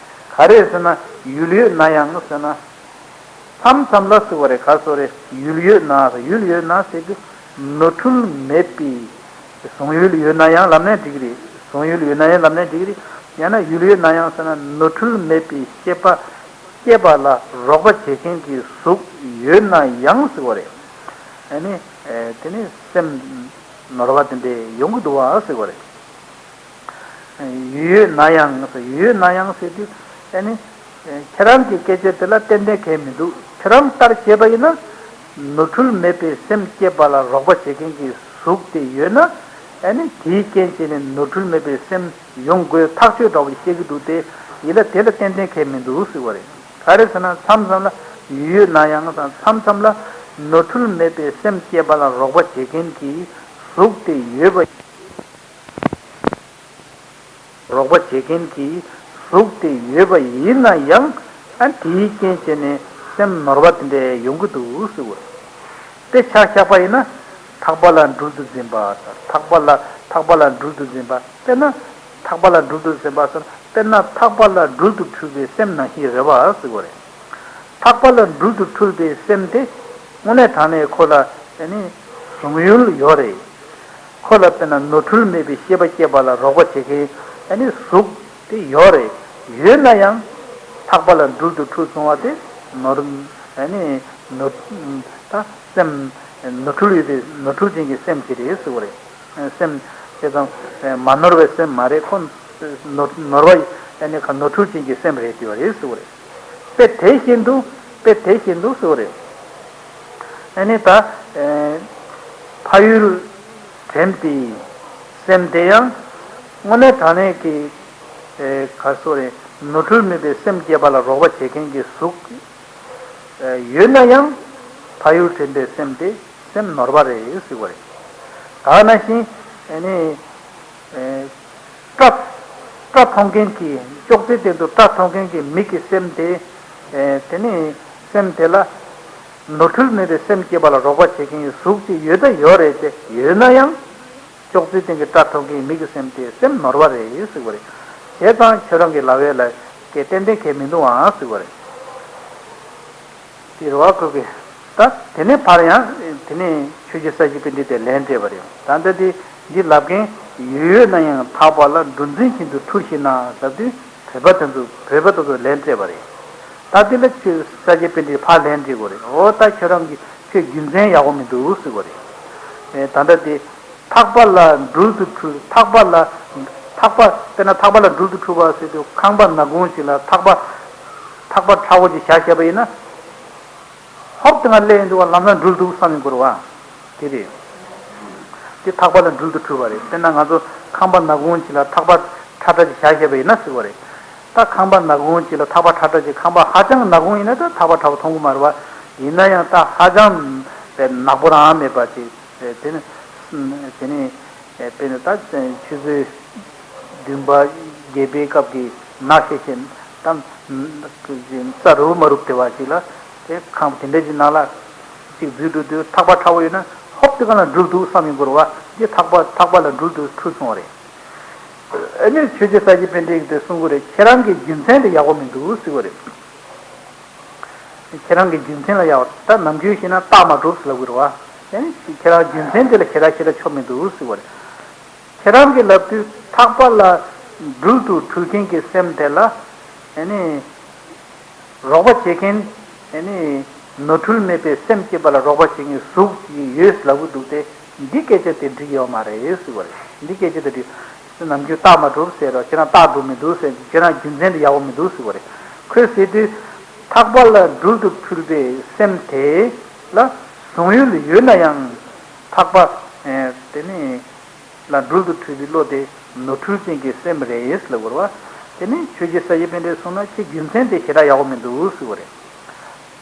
ག་རེ་ཟེར་ན་ཡུལ་ཡོད་ན་ཡང་ཟེར་ན། མཚམས་མཚམས་ལ་ཟེར་བ་རེད། ག་སོ་རེད། ཡུལ་ཡོད་ན། ཡུལ་ཡོད་ན་ཟེར་དུས་ནོར་འཁྲུལ་མེད་པའི་གཟུང་ཡུལ་ཡོད་ན་ཡང་ལབ་ནའི་འགྲིག་གི་རེད། གཟུང་ཡུལ་ཡོད་ན་ཡང་ལབ་ནའི་འགྲིག་གི་རེད། ཡང་ན་ཡུལ་ཡོད་ན་ཡང་ཟེར་ན་ནོར་འཁྲུལ་མེད་པའི་ཤེས་པ་སྐྱེད་པ་ལ་རོགས་པ་བྱེད་མཁན་གྱི་གཟུགས་ཡོད་ན་ཡང་ཟེར་བ་རེད། ཨ་ནི་ཨེ་དེ་ནི་སེམས་ནོར་བ་དེ་འདྲ་ཡོང་གི་འདུག་བ་ཟེར་བ་རེད། ཡུལ་ཡོད་ན་ཡང་ཡུལ་ཡོད་ན་ཡང་ཟེར་དུས་ཨ་ནི་ཁྱེད་རང་གི་སྐད་ཆ་དེ་ལ་ཏན་ཏན་ཁྱད་མི་འདུག་ཁྱེད་རང་ལྟར་བྱས་པ་ཡིན་ན་ནོར་འཁྲུལ་མེད་པའི་སེམས་བསྐྱེད་པ་ལ་རོགས་པ་བྱེད་མཁན་གྱི་གཟུགས་དེ་ཡོད་ན་ཨ་ནི་དེའི་རྐྱེན་བྱས་ནས་ནོར་འཁྲུལ་མེད་པའི་སེམས་ཡོང་དགོས་ཐག་ཆོད་འདྲ་བོ་བཤད་ཀྱི་འདུག་སྟེ་ཡིན་ལ་དེ་ལ་ཏན་ཏན་ཁྱད་མི་འདུག་ཟེར་བ་རེད། ག་རེ་ཟེར་ན་མཚམས་མཚམས་ལ་ཡུལ་ཡོད་ན་ཡང་དང་མཚམས་མཚམས་ལ་ནོར་འཁྲུལ་མེད་པའི་སེམས་བསྐྱེད་པ་ལ་རོགས་པ་བྱེད་མཁན་གྱི་གཟུགས་དེ་ཡོད་པ། རོགས་པ་བྱེད་མཁན་གྱི་གཟུགས་དེ་ཡོད་པ་ཡིན་ན་ཡང་ཨ་དེའི་རྐྱེན་བྱས་ནས་སེམས་ནོར་བ་དེ་འདྲ་ཡོང་གི་འདུག་ཟེར་བ། དཔེ་ཆ་བཞག་པ་ཡིན་ན་ཐག་པ་ལ་སྦྲུལ་དུ་འཛིན་པ། ཐག་པ་ལ་ཐག་པ་ལ་སྦྲུལ་དུ་འཛིན་པ། དཔེར་ན་ཐག་པ་ལ་སྦྲུལ་དུ་འཛིན་པ་ཟེར་དཔེར་ན་ཐག་པ་ལ་སྦྲུལ་དུ་འཁྲུལ་པའི་སེམས་ནང་བཞིན་རེད་བ་ཟེར་བ་རེད། ཐག་པ་ལ་སྦྲུལ་དུ་འཁྲུལ་པའི་སེམས་དེ་དངོས་གནས་དྲང་གནས་ཁོ་ལ་ཨ་ནི་གཟུང་ཡུལ་ཡོད་རེད། ཁོ་ལ་དཔེར་ན་ནོར་འཁྲུལ་མེད་པའི་ཤེས་པ་སྐྱེད་པ་ལ་རོགས་པ་བྱེད་མཁན་ཨ་ནི་གཟུགས་དེ་ཡོད་རེད། ཡོད་ན་ཡང་ཐག་པ་ལ་སྦྲུལ་དུ་འཁྲུལ་སོང་བ་དེ་ནོར་ཨ་ནི་ནོར་ད་སེམས་ནོར་འཁྲུལ་ཡོད་པའི་ནོར་འཁྲུལ་ཅན་གྱི་སེམས་ཅིག་རེད་ཟེར་བ་རེད། སེམས་དེ་ཙམ་མ་ནོར་བའི་སེམས་མ་རེད། ཁོ་ནོར་ནོར་བ་ཨ་ནི་ཁ་ནོར་འཁྲུལ་ཅན་གྱི་སེམས་རེད་དེ་བ་རེད་ཟེར་བ་རེད། དཔེ་དེ་བཞིན་དུ་དཔེ་དེ་བཞིན་དུ་ཟེར་བ་རེད། ཨ་ནི་ད་ཨེ་ཕ་ཡུལ་དྲན་པའི་སེམས་དེ་ཡང་དངོས་གནས་དྲང་གནས་ཀྱི་ཨེ་ག་སོ་རེད། ནོར་འཁྲུལ་མེད་པའི་སེམས་སྐྱེད་པ་ལ་རོགས་པ་བྱེད་མཁན་གྱི་གཟུགས་ཨེ་ཡོད་ན་ཡང་ཕ་ཡུལ་དྲན་པའི་སེམས་དེ་སེམས་ནོར་བ་རེད་ཟེར་བ་རེད། ད་ནང་བཞིན་ཨ་ནི་ཨེ་སྐྲ་སྐྲ་མཐོང་མཁན་གྱི་ཅོག་ཙེ་སྟེང་དུ་སྐྲ་མཐོང་མཁན་གྱི་མིག་གི་སེམས་དེ་ཨེ་དེ་ནི་སེམས་དེ་ལ་ནོར་འཁྲུལ་མེད་པའི་སེམས་སྐྱེད་པ་ལ་རོགས་པ་བྱེད་མཁན་གྱི་གཟུགས་ཅིག་ཡོད་ད་ཡོད་རེད་དེ། ཡོད་ན་ཡང་ཅོག་ཙེ་སྟེང་གི་སྐྲ་མཐོང་མཁན་གྱི་མིག་གི་སེམས་དེ་སེམས་ནོར་བ་རེད་ཟེར་བ་རེད། བྱས་ཙང་ཁྱོད་རང་གི་ལབ་ཡས་ལ་སྐད་ཏན་ཏན་ཁྱད་མི་འདུག་ཨང་ཟེར་བ་རེད། དེ་རེད་བ། ཁོ་གི་ད་དེ་ནས་ཕར་ཡང་དེ་ནས་ཆོས་རྗེ་ས་སྐྱ་པཎྜི་ཏས་ལན་སྤྲད་པ་རེད། ད་ལྟ་དེ་འདི་ལབ་མཁན་ཡོད་ཡོད་ན་ཡང་ཐག་པ་ལ་སྦྲུལ་འཛིན་བཞིན་དུ་འཁྲུལ་ཞིག་ན་ལབ་དུས་བོད་པ་དེ་ཚོ་བོད་པ་དེ་ཚོ་ལན་སྤྲད་པ་རེད། ད་དེ་ལ་ཆོས་ས་སྐྱ་པཎྜི་ཏས་ཕར་ལན་སྤྲད་དགོས་རེད། འོ་ད་ཁྱོད་རང་གི་ཁྱོད་རྒྱུ་མཚན་ཡག་པོ་མི་འདུག་ཟེར་བ་རེད། ཨེ་ད་ལྟ་དེ་ཐག་པ་ལ་སྦྲུལ་དུ་འཁྲུལ། ཐག་པ་ལ་ཐག་པ་དཔེར་ན་ཐག་པ་ལ་སྦྲུལ་དུ་འཁྲུལ་བ་ཟེར་དུས་ཁང་པ་ནག་ཁུང་ཅིག་ལ་ཐག་པ་ཐག་པ་ཁྲ་བོ་ཅིག་བཞག་བཞག་པ་ཡིན་ན། ཧོབ་དེ་ང་སླེབས་ཡོང་དུས་ལམ་སང་སྦྲུལ་འདུག་བསམ་ཡོང་གི་རེད་བ། དེ་རེད། དེ་ཐག་པ་ལ་སྦྲུལ་དུ་འཁྲུལ་བ་རེད། དཔེར་ན་ང་ཚོ་ཁང་པ་ནག་ཁུང་ཅིག་ལ་ཐག་པ་ཁྲ་ཁྲ་ཅིག་བཞག་བཞག་པ་ཡིན་ན་ཟེར་བ་རེད། ད་ཁང་པ་ནག་ཁུང་ཅིག་ལ་ཐག་པ་ཁྲ་ཁྲ་ཅིག་ཁང་པ་ཧ་ཅང་ནག་ཁུང་ཡིན་ན་ད་ཐག་པ་ཁྲ་བོ་མཐོང་གི་མ་རེད་བ། ཡིན་ན་ཡང་ད་ཧ་ཅང་ནག་པོ་རང་མེད་པ་ཅིག་དེ་ནི་དེ་ནི་དཔེར་ན་ད་ཆུ་ཚོད་བདུན་པ་བརྒྱད་པའི་སྐབས་ཀྱི་ནག་ཤེ་ཤེ་དང་རྩྭ་རུབ་མ་རུབ་དེ་བ་ཅིག་ལ་དེ་ཁང་པ་དེ་འདྲ་ཅིག་ནང་ལ་ཅིག་འཛུལ་འགྲོ་དུས་ཐག་པ་ཁྲ་བོ་ཡོད་ན་ཧོབ་དེ་ག་ལ་སྦྲུལ་འདུག་བསམ་ཡོང་གི་རེད་བ། དེ་ཐག་པ་ཐག་པ་ལ་སྦྲུལ་དུ་འཁྲུལ་སོང་བ་རེད། ཨ་ནི་ཆོས་རྗེ་ས་སྐྱ་པཎྜི་ཏས་གསུང་གི་རེད། ཁྱེད་རང་གི་རྒྱུ་མཚན་དེ་ཡག་པོ་མི་འདུག་ཟེར་བ་རེད། ཁྱེད་རང་གི་རྒྱུ་མཚན་ལ་ཡག་པ། ད་ནམ་རྒྱུན་བཤད་ན་རྟགས་མ་གྲུབ་ཟེར་ལབ་གི་རེད་བ། ཨ་ནི་ཁྱེད་རང་རྒྱུ་མཚན་དེ་ལ་ཞེ་དྲག་ཞེ་དྲག་ཆོ་མི་འདུག་ཟེར་བ་རེད། ཁྱེད་རང་གིས་ལབ་དུས་ཐག་པ་ལ་སྦྲུལ་དུ་འཁྲུལ་མཁན་གྱི་སེམས་དེ་ལ་ཨ་ནི་རོགས་པ་བྱེད་མཁན་ཨ་ནི་ནོར་འཁྲུལ་མེད་པའི་སེམས་སྐྱེད་པ་ལ་རོགས་པ་བྱེད་མཁན་གཟུགས་ཅིག་ཡོད་ལབ་གི་འདུག་སྟེ། འདི་སྐད་ཆ་དེ་འགྲིག་ཡོད་མ་རེད་ཟེར་བ་རེད། འདི་སྐད་ཆ་དེ་འགྲིག་ནམ་རྒྱུན་རྟགས་མ་གྲུབ་ཟེར་རོ། ཁྱེད་རང་རྟགས་གྲུབ་མི་འདུག་ཟེར། ཁྱེད་རང་རྒྱུ་མཚན་དེ་ཡག་པོ་མི་འདུག་ཟེར་བ་རེད། ཁོས་ཟེར་དུས་ཐག་པ་ལ་སྦྲུལ་དུ་འཁྲུལ་པའི་སེམས་དེ་ལ་གཟུང་ཡུལ་ཡོད་ན་ཡང་ཐག་པ་དེ་ནི། ལ་སྦྲུལ་དུ་འཁྲུལ་པའི་བློ་དེ་ནོར་འཁྲུལ་ཅན་གྱི་སེམས་རེད་ལབ་དགོས་རེད་བ། དེ་ནི་ཆོས་རྗེ་ས་སྐྱ་པཎྜི་ཏས་གསུངས་ན་ཁྱེད་རྒྱུ་མཚན་དེ་ཞེ་དྲག་ཡག་པོ་མི་འདུག་ཟེར་བ་རེད།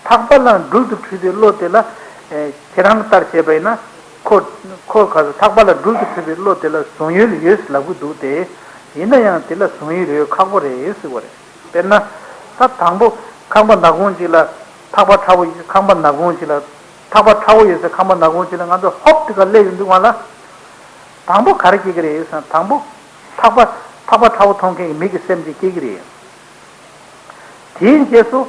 ཐག་པ་ལ་སྦྲུལ་དུ་འཁྲུལ་པའི་བློ་དེ་ལ་ཨེ་ཁྱེད་རང་ལྟར་བྱས་པ་ཡིན་ན་ཁོ་ཁོ་ག་ཚོད་ཐག་པ་ལ་སྦྲུལ་དུ་འཁྲུལ་པའི་བློ་དེ་ལ་གཟུང་ཡུལ་ཡོད་ལབ་གི་འདུག་སྟེ། ཡིན་ན་ཡང་དེ་ལ་གཟུང་ཡུལ་ཡོད་ཁག་པོ་རེད་ཟེར་བ་རེད། དཔེར་ན་ད་དང་པོ་ཁང་པ་ནག་ཁུང་ཅིག་ལ། ཐག་པ་ཁྲ་བོ་ཡོད་ཁང་པ་ནག་ཁུང་ཅིག་ལ། ཐག་པ་ཁྲ་བོ་ཡོད་ས་ཁང་པ་ནག་ཁུང་ཅིག་ལ་ང་ཚོ་ཧོབ་དེ་ག་སླེབས་ཡོང་དུས་སྒང་ལ། དང་པོ་ག་རེ་སྐྱེ་གི་རེད་ཟེར་ན། དང་པོ་ཐག་པ་ཐག་པ་ཁྲ་བོ་མཐོང་མཁན་གྱི་མི་གི་སེམས་ཅིག་སྐྱེ་གི་རེད། དེའི་རྗེས་སུ་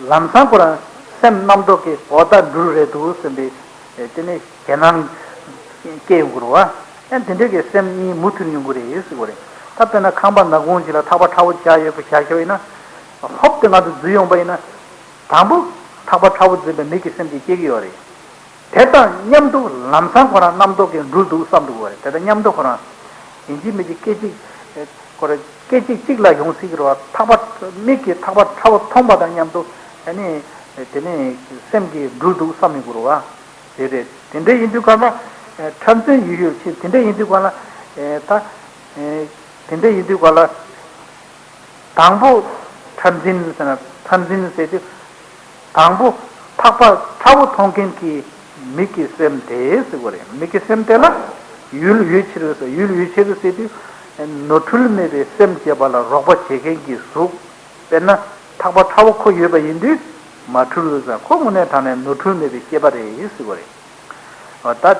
ལམ་སང་ཁོ་རང་སེམས་རྣམ་རྟོག་གི་འོ་ད་འགྲུལ་རེད་འདུག་བསམ་པའི་དེ་ནས་ཞེད་སྣང་སྐྱེ་ཡོང་གི་རེད་བ། ཨ་དེ་འདྲ་གི་སེམས་གཉིས་མུ་མཐུད་ཡོང་གི་རེད་ཟེར་གི་རེད། ད་དཔེར་ན་ཁང་པ་ནག་ཁུང་ཅིག་ལ་ཐག་པ་ཁྲ་བོ་བཞག་ཡོད་པ་བཞག་ཤོག་ཡིན་ན། ཧོབ་དེ་ང་ཚོ་འཛུལ་ཡོང་པ་ཡིན་ན། དང་པོ་ཐག་པ་ཁྲ་བོ་འཛིན་པའི་མི་གི་སེམས་ཅིག་སྐྱེ་གི་ཡོད་རེད། དེ་དང་མཉམ་དུ་ལམ་སང་ཁོ་རང་རྣམ་རྟོག་གི་འགྲུལ་འདུག་བསམ་འདུག་གོ་རེད། དེ་དང་མཉམ་དུ་ཁོ་རང་ཡིན་གཅིག་མིན་གཅིག་སྐད་ཅིག་ཁོ་རང་སྐད་ཅིག་གཅིག་ལ་ཡོང་སྲིད་ཀྱི་རེད་བ། ཐག་པ་མིག་གིས་ཐག་པ་ཁྲ་བོ་མཐོང་པ་དང་མཉམ་དུ་ཨ་ནི་དེ་ནས་སེམས་ཀྱི་འགྲུལ་འདུག་བསམ་ཡོང་གི་རེད་བ། དེ་རེད། དེ་འདྲ་ཡིན་དུས་གང་ལ་ཁྲམ་འཛིན་ཡོད་ཡོད་ཕྱིན། དེ་འདྲ་ཡིན་དུས་གང་ལ་ད་དེ་འདྲ་ཡིན་དུས་གང་ལ། དང་པོ་ཁྲམ་འཛིན་ཟེར་ན། ཁྲམ་འཛིན་ཟེར་དུས། དང་པོ་ཐག་པ་ཁྲ་བོ་མཐོང་མཁན་གྱི་མིག་གི་སེམས་དེ་ཟེར་གོ་རེད། མིག་གི་སེམས་དེ་ལ་ཡུལ་ཡུལ་ཕྱིར་ཟེར། ཡུལ་ཡུལ་ཕྱིར་ཟེར་དུས། ནོར་འཁྲུལ་མེད་པའི་སེམས་སྐྱེས་པ་ལ་རོགས་པ་བྱེད་མཁན་གྱི་གཟུགས། དཔེར་ན་ཐག་པ་ཁྲ་བོ་ཁོ་ཡོད་པ་ཡིན་དུས་མ་འཁྲུལ་ཟེར། ཁོ་དངོས་གནས་དྲང་གནས་ནོར་འཁྲུལ་མེད་པའི་སྐྱེས་པ་རེད་ཟེར་གོ་རེད། ད་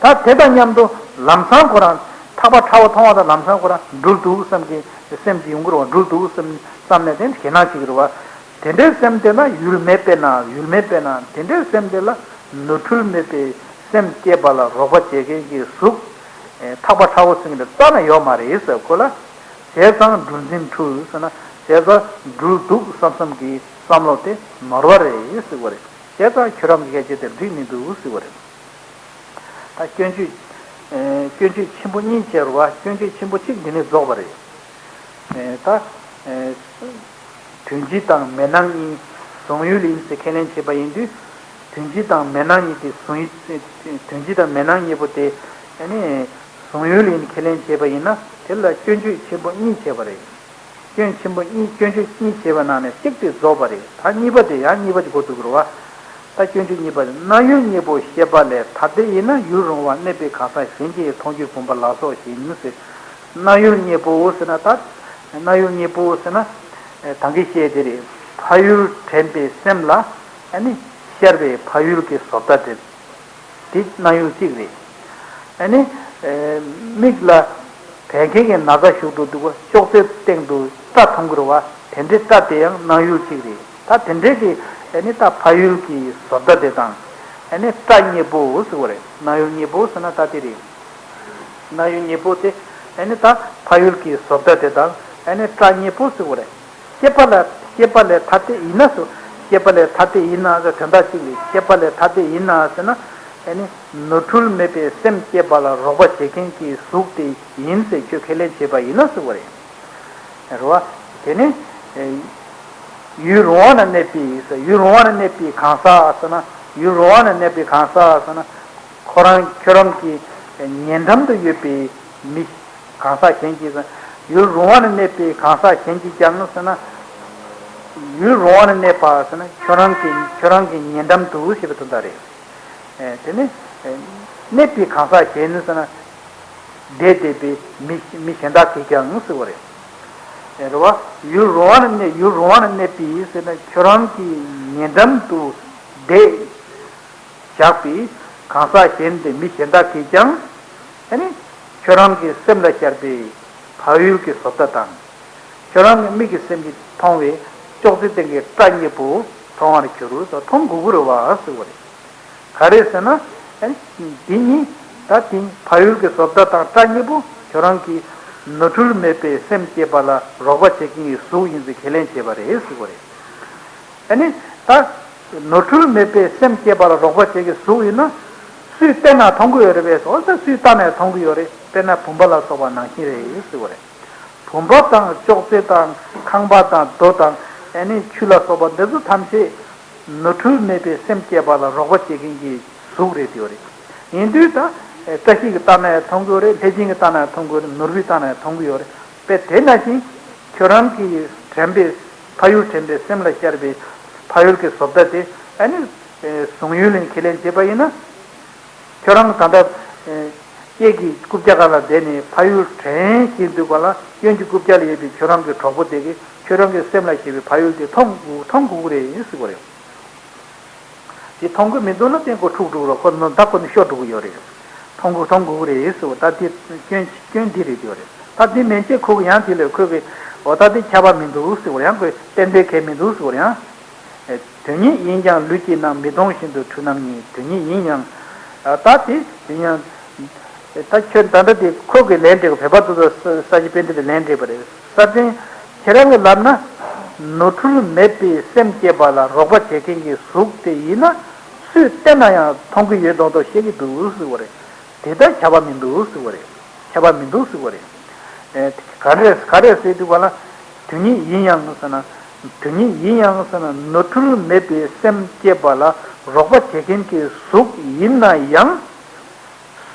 ད་དེ་དང་མཉམ་དུ་ལམ་སང་ཁོ་རང་ཐག་པ་ཁྲ་བོ་མཐོང་བ་དང་ལམ་སང་ཁོ་རང་འགྲུལ་འདུག་བསམ་གྱི་སེམས་ཀྱི་ཡོང་གི་རེད་བ། འགྲུལ་འདུག་བསམ་བསམ་ནས་དེ་ཞེད་སྣང་བྱེད་ཀྱི་རེད་བ། དེ་འདྲའི་སེམས་དེ་ལ་ཡུལ་མེད་པས་ན། ཡུལ་མེད་པས་ན། དེ་འདྲའི་སེམས་དེ་ལ་ནོར་འཁྲུལ་མེད་པའི་སེམས་སྐྱེས་པ་ལ་རོགས་པ་བྱེད་མཁན་གྱི་གཟུགས། ཐག་པ་ཁྲ་བོ་ཟེར་མཁན་དེ་རྩ་ནས་ཡོད་མ་རེད་ཟེར། ཁོ་ལ་བྱས་ཙང་འགྲུལ་འཛིན་འཁྲུལ་ཟེར་ན། བྱས་ཙང་འགྲུལ་འདུག་བསམ་བསམ་གྱི་བསམ་བློ་དེ་ནོར་བ་རེད་ཟེར་བ་རེད། བྱས་ཙང་ཁྱོད་རང་གི་སྐད་ཆ་དེ་འགྲིག་མི་འདུག་ཟེར་བ་རེད། ད་སྐྱོན་བརྗོད། ཨེ། སྐྱོན་བརྗོད་ཆེན་པོ་གཉིས་བྱས་རེད་བ། སྐྱོན་བརྗོད་ཆེན་པོ་གཅིག་འདི་ནས་རྫོགས་པ་རེད། ཨེ། ད། ཨེ། དོན་སྤྱི་དང་མེད་སྣང་གཉིས། གཟུང་ཡུལ་ཡིན་ཟེར་ཁས་ལེན་བྱས་པ་ཡིན་དུས། དོན་སྤྱི་དང་མེད་སྣང་གཉིས་དེ་གཟུང་ཡུལ། དོན་སྤྱི་དང་མེད་སྣང་གཉིས་པོ་དེ་ཨ་ནི་གཟུང་ཡུལ་ཡིན་ཁས་ལེན་བྱས་པ་ཡིན་ན། དེ་ལ་སྐྱོན་བརྗོད་ཆེན་པོ་གཉིས་བྱས་པ་རེད། སྐྱོན་ཆེན་པོ་གཉིས། སྐྱོན་བརྗོད་གཉིས་བྱས་པ་ནང་ནས་གཅིག་དེ་རྫོགས་པ་རེད། ད་གཉིས་པ་དེ་ཡང་གཉིས་པ་ཅིག་འགོ་འཛུགས་དགོས་རེད་བ། ད་སྐྱོན་བརྗོད་གཉིས་པ་དེ། སྣང་ཡུལ་གཉིས་པོ་ཤེས་པ་ལས་ཐ་དད་ཡིན་ན། ཡུལ་རུང་བ་གནས་པའི་གང་ཟག་གཞན་གྱིས་མཐོང་རྒྱུའི་བུམ་པ་ལ་སོགས་ཞེས་ཟེར། སྣང་ཡུལ་གཉིས་པོ་ཟེར་ན། ད་སྣང་ཡུལ་གཉིས་པོ་ཟེར་ན། ད་གིན་བཤད་དེ་རེད། ཕ་ཡུལ་དྲན་པའི་སེམས་ལ་ཨ་ནི་ཤར་བའི་ཕ་ཡུལ་གྱི་བཟོ་ལྟ་དེ། དེ་སྣང་ཡུལ་གཅིག་རེད། ཨ་ནི། ཨེ། མིག་ལ་བད་ཀན་གྱི་ན་ཚ་ཞུགས་འགྲོ་འདུག་ག་ཅོག་ཙེ་སྟེང་དུ་སྐྲ་མཐོང་གི་རེད་བ། དེ་འདྲའི་སྐྲ་དེ་ཡང་སྣང་ཡུལ་གཅིག་རེད། ད་དེ་འདྲའི་གི་ཨ་ནི་ད་ཕ་ཡུལ་གྱི་བཟོ་ལྟ་དེ་དང་། ཨ་ནི་སྐྲ་གཉིས་པོ་ཟེར་བ་རེད། སྣང་ཡུལ་གཉིས་པོ་ཟེར་ན་ད་དེ་རེད། སྣང་ཡུལ་གཉིས་པོ་དེ་ཨ་ནི་ད་ཕ་ཡུལ་གྱི་བཟོ་ལྟ་དེ་དང་། ཨ་ནི་སྐྲ་གཉིས་པོ་ཟེར་བ་རེད། ཤེས་པ་ལ། ཤེས་པ་ལས་ཐ་དད་ཡིན་ན་ཟེར། ཤེས་པ་ལས་ཐ་དད་ཡིན་ན་ཟེར་དོན་དག་གཅིག་རེད། ཤེས་པ་ལས་ཐ་དད་ཡིན་ན་ཟེར་ན། ཨ་ནི་ནོར་འཁྲུལ་མེད་པའི་སེམས་སྐྱེས་པ་ལ་རོགས་པ་བྱེད་མཁན་གྱི་གཟུགས་དེ་ཡིན་ཟེར་ཁྱོད་ཁས་ལེན་བྱས་པ་ཡིན་ན་ཟེར་བ་རེད། རེད་བ། དེ་ནི། ཨེ། ཡུལ་རུང་བ་ན་གནས་པའི་ཟེར། ཡུལ་རུང་བ་ན་གནས་པའི་གང་ཟག་ཟེར་ན། ཡུལ་རུང་བ་ན་གནས་པའི་གང་ཟག་ཟེར་ན། ཁོ་རང་ཁྱོད་རང་གི་ཉེ་འགྲམ་དུ་ཡོད་པའི་མི། གང་ཟག་གཞན་གྱིས་ཟེར། ཡུལ་རུང་བ་ན་གནས་པའི་གང་ཟག་གཞན་གྱིས་ཀྱང་ཟེར་ན། ཡུལ་རུང་བ་ན་གནས་པ་ཟེར་ན་ཁྱོད་རང་གི་ཁྱོད་རང་གི་ཉེ་འགྲམ་དུ་ཞེས་པའི་དོན་དག་རེད། ཨེ། དེ་ནི། ཨེ། གནས་པའི་གང་ཟག་གཞན་ཟེར་ན། བསྡད་བསྡད་པའི་མི་མི་གཞན་དག་གིས་ཀྱང་ཟེར་བ་རེད། ཨེ། རེད་བ། ཡུལ་རུང་བ་ན་གནས། ཡུལ་རུང་བ་ན་གནས་པའི་ཟེར་ན་ཁྱོད་རང་གི་ཉེ་འགྲམ་དུ་བསྡད། བཞག་པའི་གང་ཟག་གཞན་དེ་མི་གཞན་དག་གིས་ཀྱང་། ཨ་ནི་ཁྱོད་རང་གི་སེམས་ལ་ཤར་བའི་ཕ་ཡུལ་གྱི་བཟོ་ལྟ་དང་། ཁྱོད་རང་གི་མིག་གི་སེམས་ཀྱིས་མཐོང་བའི་ཅོག་ཙེ་སྟེང་གི་སྐྲ་གཉིས་པོ་མཐོང་བར་འགྱུར་ཟེར། མཐོང་དགོས་ཀྱི་རེད་བ་ཟེར་བ་རེད། ག་རེ་ཟེར་ན། ཨ་ནི་འདི་གཉིས། ད་དེ་ཕ་ཡུལ་གྱི་བཟོ་ལྟ་དང་སྐྲ་གཉིས་པོ་ཁྱོད་རང་གི་ནོར་འཁྲུལ་མེད་པའི་སེམས་སྐྱེས་པ་ལ་རོགས་པ་བྱེད་མཁན་གྱི་གཟུགས་ཡིན་ཚུལ་ཁས་ལེན་བྱས་པ་རེད་ཟེར་བ་རེད། ཨ་ནི། ད་ནོར་འཁྲུལ་མེད་པའི་སེམས་བསྐྱེད་པ་ལ་རོགས་པ་བྱེད་ཀྱི་གཟུགས་ཡིན་ན། སུས་བལྟས་ན་མཐོང་གི་ཡོད་རེད་པས་སོ། ད་སུས་བལྟས་ན་མཐོང་གི་ཡོད་རེད། དཔེར་ན་བུམ་པ་ལ་སོགས་པ་ནང་བཞིན་རེད་ཟེར་བ་རེད། བུམ་པ་དང་ཅོག་ཙེ་དང་ཁང་པ་དང་རྡོ་དང་ཨ་ནི་ཆུ་ལ་སོགས་པ་འདི་ཚོ་ཐམས་ཅད་ནོར་འཁྲུལ་མེད་པའི་སེམས་བསྐྱེད་པ་ལ་རོགས་པ་བྱེད་མཁན་གྱི་གཟུགས་རེད་ཡོད་རེད། ཡིན་དུས་ད་བཀྲ་ཤིས་ཀྱིས་བལྟས་ན་མཐོང་གི་ཡོད་རེད། ལྷས་བྱིན་གྱིས་བལྟས་ན་མཐོང་གི་ཡོད་རེད། ནོར་བུས་བལྟས་ན་མཐོང་གི་ཡོད་རེད། དཔེ་དེ་ནང་བཞིན། ཁྱོད་རང་གི་དྲན་པའི་ཕ་ཡུལ་དྲན་པའི་སེམས་ལ་ཤར་བའི་ཕ་ཡུལ་གྱི་བཟོ་ལྟ་དེ་ཨ་ནི་གཟུང་ཡུལ་ཡིན་ཁས་ལེན་བྱས་པ་ཡིན་ན། ཁྱོད་རང་ད་ལྟ་གཡས་ཀྱི་རྐུབ་བཀྱག་སྒང་ལ་བསྡད་ནས་ཕ་ཡུལ་དྲན་བཞིན་དུས་སྒང་ལ་གཡོན་གྱི་རྐུབ་བཀྱག་ལ་ཡོད་པའི་ཁྱོད་རང་གི་གྲོགས་པོ་དེ་གིས་ ཁྱོད་རང་གི་སེམས་ལ་སྐྱེས་པའི་ཕ་ཡུལ་དེ་མཐོང་དགོས་མཐོང་དགོས་ཀྱི་རེད་ཟེར་བ་རེད། དེ་མཐོང་གི་མི་འདུག་ན་དེ་ཁོ་འཁྲུག་འགྲོ་རོགས་ཁོ་ནི་ད་ཁོ་ནི་ཤོར་འགྲོ་གི་ཡོད་རེད། མཐོང་དགོས་མཐོང་དགོས་ཀྱི་རེད་ཟེར་བ་ད་དེ་སྐྱོན་སྐྱོན་འདི་རེད་ཟེར་བ་རེད། ད་དེ་མན་ཆད་ཁོ་གི་ཡང་དེ་ལས་ཁོས་གི་འོ་ད་དེ་ཁྱབ་པ་མི་འདུག་ཟེར་བ་ཡང་ཁོས་ཏན་ཏན་གལ་མི་འདུག་ཟེར་བ་ཡང་། དོན་ཉིད་ཡིན་ཀྱང་ལུས་ཀྱི་ནང་མི་མཐོང་བཞིན་དུ་འཁྲུལ་སྣང་ཉིད་དོན་ཉིད་ཡིན་ཡང་། ད་དེ་དེ་ཡང་། ད་ཁྱོད་ད་ལྟ་དེ་ཁོ་གི་ལན་འདེབས་བོད་པ་དེ་ཚོ་ས་ས་སྐྱ་པཎྜི་ཏའི་ལན་འདེབས་པ་རེད། ས་སྟེང་ཁྱེད་རང་གིས་ལབ་ན། ནོར་འཁྲུལ་མེད་པའི་སེམས་བསྐྱེད་པ་ལ་རོགས་པ་བྱེད་མཁན་གྱི་གཟུགས་དེ་ཡིན་ན། སུས་བལྟས་ན་ཡང་མཐོང་གི་ཡོད་མདོག་མདོག་བཤད་ཀྱི་འདུག་ཟེར་བ་རེད། དེ་ལྟར་ཁྱབ་པ་མི་འདུག་ཟེར་བ་རེད། ཁྱབ་པ་མི་འདུག་ཟེར་བ་རེད། ཨེ། ག་རེ་ག་རེ་ཟེར་དུས་ག་ལ། དོན་ཉིད་ཡིན་ཡང་ཟེར་ན། དོན་ཉིད་ཡིན་ཡང་ཟེར་ན་ནོར་འཁྲུལ་མེད་པའི་སེམས་བསྐྱེད་པ་ལ་རོགས་པ་བྱེད་མཁན་གྱི་གཟུགས་ཡིན་ན་ཡང་།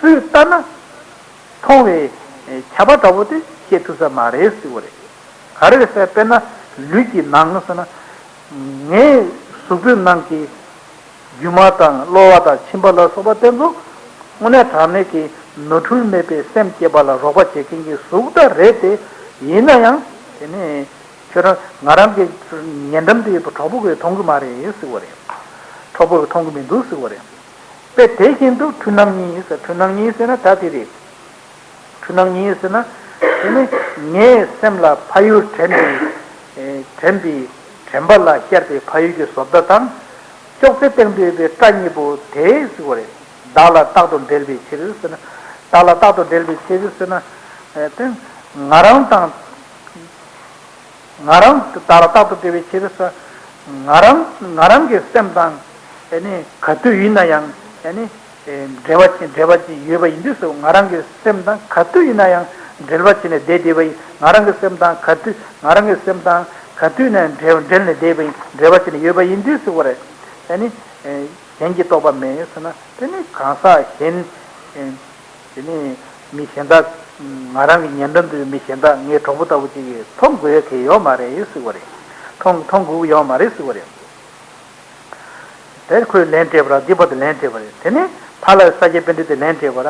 སུས་ལྟ་ན། མཐོང་བའི་ཁྱབ་པ་འདྲ་བོ་དེ་བཤད་ཐུབ་ས་མ་རེད་ཟེར་བ་རེད། ག་རེ་ཟེར་དཔེར་ན་ལུས་ཀྱི་ནང་ཟེར་ན། ངའི་གཟུགས་པོའི་ནང་གི་རྒྱུ་མ་དང་གློ་བ་དང་མཆིན་པ་ལ་སོགས་པ་དེ་ཚོ་དངོས་གནས་དྲང་གནས་ཀྱི་ནོར་འཁྲུལ་མེད་པའི་སེམས་བསྐྱེད་པ་ལ་རོགས་པ་བྱེད་མཁན་གྱི་གཟུགས་དང་རེད་དེ། ཡིན་ན་ཡང་དེ་ནི་ཁྱོད་རང་ང་རང་གི་ཉེ་འགྲམ་དུ་ཡོད་པའི་གྲོགས་པོ་གིས་མཐོང་གི་མ་རེད་ཟེར་བ་རེད། གྲོགས་པོ་གིས་མཐོང་གི་མི་འདུག་ཟེར་བ་རེད། དཔེ་དེ་བཞིན་དུ་འཁྲུལ་སྣང་གཉིས་ཟེར། འཁྲུལ་སྣང་གཉིས་ཟེར་ན་ད་དེ་རེད། འཁྲུལ་སྣང་གཉིས་ཟེར་ན། དེ་ནི་ངའི་སེམས་ལ་ཕ་ཡུལ་དྲན་པའི། ཨེ། དྲན་པའི་དྲན་པ་ལ་ཤར་བའི་ཕ་ཡུལ་གྱི་བཟོ་ལྟ་དང་། ཅོག་ཙེ་སྟེང་དུ་ཡོད་པའི་སྐྲ་གཉིས་པོ་དེ་ཟེར་བ་རེད། བདག་ལ་རྟག་ཏུ་འབྲེལ་བའི་ཕྱིར་ཟེར་ན། བདག་ལ་རྟག་ཏུ་འབྲེལ་བའི་ཕྱིར་ཟེར་ན། ཨེ། དེ་ང་རང་དང་། ང་རང་བདག་ལ་རྟག་ཏུ་འབྲེལ་བའི་ཕྱིར་ཟེར། ང་རང་ང་རང་གི་སེམས་དང་། ཨེ་ནི་ག་དུས་ཡིན་ན་ཡང་། ཨེ་ནི། ཨེ། འབྲེལ་བ་བྱེད་འབྲེལ་བ་བྱེད་ཡོད་པ་ཡིན་དུས་སུ་ང་རང་གི་སེམས་དང་ག་དུས་ཡིན་ན་ཡང་འབྲེལ་བ་བྱས་ནས་བསྡད་བསྡད་པ་ཡིན། ང་རང་གི་སེམས་དང་ག་དུས་ང་རང་གི་སེམས་དང་ག་དུས་ནས་འབྲེལ་འབྲེལ་ནས་བསྡད་པ་ཡིན། འབྲེལ་བ་བྱས་ནས་ཡོད་པ་ཡིན་དུས་སུ་བ་རེད། ཨེ་ནི། ཨེ། གཞན་གྱི་རྟོག་པ་མེད་ཟེར་ན་དེ་ནི་གང་ཟག་གཞན། ཨེ། དེ་ནི་མི་གཞན་དག་ང་རང་གི་ཉེ་འགྲམ་དུ་མི་གཞན་དག་ངའི་གྲོགས་པོ་ལྟ་བུ་ཅིག་གིས་མཐོང་དགོས་ཡ་གལ་ཡོད་མ་རེད་ཟེར་བ་རེད། མཐོང་མཐོང་དགོས་ཀྱི་ཡོད་མ་རེད་ཟེར་བ་རེད། དེར་ཁོས་ལན་སྤྲད་པ་ར་འདི་བར་དུ་ལན་སྤྲད་པ་རེད། དེ་ནས་ཕར་ལ་ས་སྐྱ་པཎྜི་ཏས་ལན་སྤྲད་པ་ར།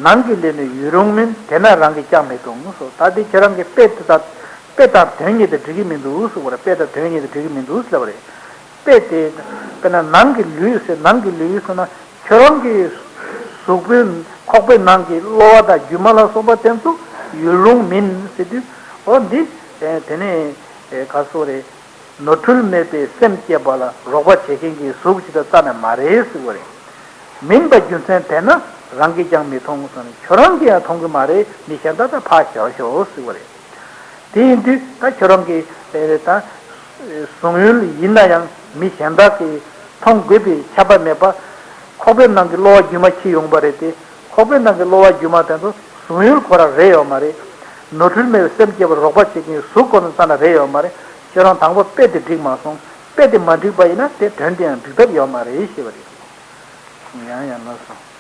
ནང་གི་ལས་ནི་ཡུལ་ལུང་མིན། དེས་ན་རང་གིས་ཀྱང་མི་མཐོང་ངོ་སོ། ད་འདི་ཁྱེད་རང་གི་དཔེ་དེ་དག་དཔེ་དང་དོན་གཉིས་དེ་འགྲིག་གི་མི་འདུག་ཟེར་བ་རེད། དཔེ་དང་དོན་གཉིས་དེ་འགྲིག་གི་མི་འདུག་ཟེར་བ་རེད། དཔེ་དེ། དཔེར་ན་ནང་གི་ལུས་ཟེར། ནང་གི་ལུས་ཟེར་ན་ཁྱོད་རང་གི་གཟུགས་པོའི་ཁོག་པའི་ནང་གི་གློ་བ་དང་རྒྱུ་མ་ལ་སོགས་པ་དེ་ཚོ་ཡུལ་ལུང་མིན་ཟེར་དུས། འོ་འདི། དེ་ནས་ག་སོ་རེད། ནོར་འཁྲུལ་མེད་པའི་སེམས་བསྐྱེད་པ་ལ་རོགས་པ་བྱེད་མཁན་གྱི་གཟུགས་ཅིག་དང་རྩ་ནས་མ་རེད་ཟེར་བ་རེད། མིན་པ་རྒྱུ་མཚན་དེས་ན་རང་གིས་ཀྱང་མི་མཐོང་ཟེར་ནས་ཁྱོད་རང་གིས་ཡང་མཐོང་གི་མ་རེད། མི་གཞན་དག་དང་ཕར་བཞག་ཤོག་ཟེར་བ་རེད། དེ་ཡིན་དུས་ད་ཁྱོད་རང་གི་ད་གཟུང་ཡུལ་ཡིན་ན་ཡང་མི་གཞན་དག་གིས་མཐོང་དགོས་པའི་ཁྱབ་པ་མེད་པ། ཁོག་པའི་ནང་གི་གློ་བ་རྒྱུ་མ་ཁྱེར་ཡོང་པ་རེད་དེ། ཁོག་པའི་ནང་གི་གློ་བ་རྒྱུ་མ་དེ་ཚོ་གཟུང་ཡུལ་ཁོ་རང་རེད་ཡོད་མ་རེད། ནོར་འཁྲུལ་མེད་པའི་སེམས་བསྐྱེད་པར་རོགས་པ་བྱེད་མཁན་གཟུགས་ཁོ་ན་རྩ་ནས་རེད་ཡོད་མ་རེད། ཁྱོད་རང་དང་པོ་དཔེ་དེ་འགྲིག་མ་སོང་། དཔེ་དེ་མ་འགྲིག་པ་ཡིན་ན་དེ་དོན་དེ་ཡང་འགྲིག་ཐབས་ཡོད་མ་རེད་ཞེས་པ་རེད། ཡང་ཡང་ལབ་སོང་།